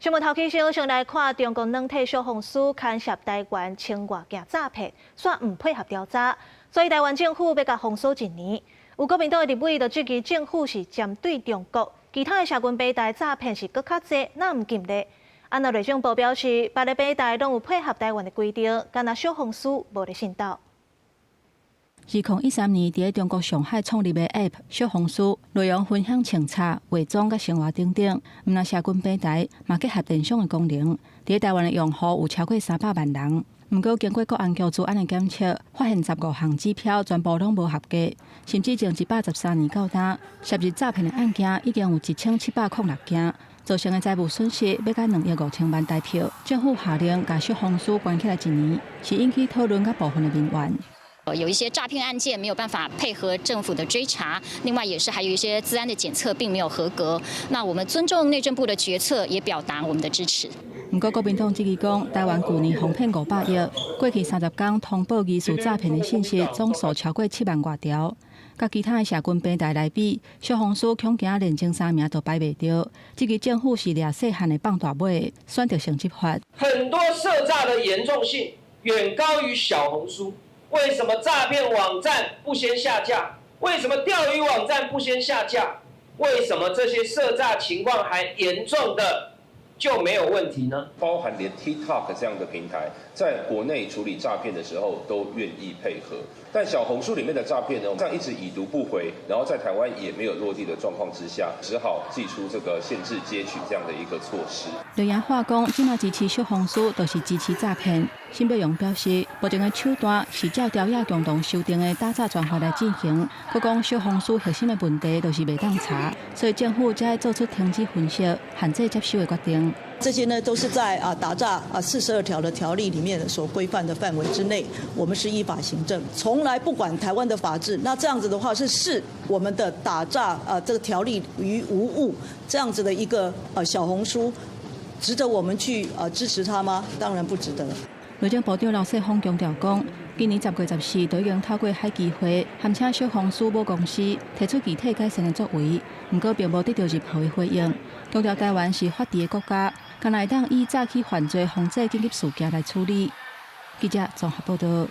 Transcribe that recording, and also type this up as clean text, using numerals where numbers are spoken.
新聞頭起先先來看中國軟體小紅書牽涉台灣千外件詐騙，煞毋配合調查，所以台灣政府欲共封鎖一年。有國民黨的立委就質疑政府是針對中國，其他的社群平台詐騙是閣較濟，哪毋禁咧？啊，那內政部表示，別个平台攏有配合台灣的規定，干焦小紅書無咧信鬥。2013年，佇咧中國上海創立的 App 小紅書，內容分享穿插、化妝佮生活等等，毋但社群平台，嘛結合電商的功能。佇咧台灣的用戶有超過300萬人。毋過經過國安局資安的檢測，發現15項指標全部攏無合格，甚至從113年到今，涉入詐騙的案件已經有1706件，造成的財務損失欲到2億5千萬台票。政府下令共小紅書關起來一年，是引起討論佮部分的民怨。有一些詐騙案件沒有辦法配合政府的追查，另外也是還有一些資安的檢測並沒有合格。那我們尊重內政部的決策，也表達我們的支持。毋過國民黨質疑講，台灣舊年防騙500億，過去30工通報疑似詐騙的信息總數超過7萬外條。佮其他的社群平台來比，小紅書恐驚連前三名都排袂著。質疑政府是掠細漢的放大尾，選擇性執法。很多涉詐的嚴重性遠高於小紅書。為什麼詐騙網站不先下架？為什麼釣魚網站不先下架？為什麼這些涉詐情況還嚴重的就沒有問題呢？包含連 TikTok 這樣的平台，在國內處理詐騙的時候都願意配合，但小紅書裡面的詐騙呢，這樣一直已讀不回，然後在台灣也沒有落地的狀況之下，只好祭出這個限制接取這樣的一個措施。劉亞化講，這馬支持小紅書就是支持詐騙。沈伯洋表示，目前的手段是照條約共同修訂的打詐專法來進行。閣講小紅書核心的問題就是袂當查，所以政府才會做出停止分析、限制接收的決定。這些呢都是在打詐42條的條例裡面所規範的範圍之內，我們是依法行政，從來不管台灣的法制。那這樣子的話，是視我們的打詐這個條例於無物，這樣子的一個小紅書，值得我們去支持它嗎？當然不值得。內政部長劉世鋒強調講，今年10月14就已經透過海基會，函請小紅書母公司提出具體改善的作為，毋過並無得到任何的回應。強調台灣是法治的國家，敢若會當以早起犯罪防制緊急事件來處理。記者綜合報道。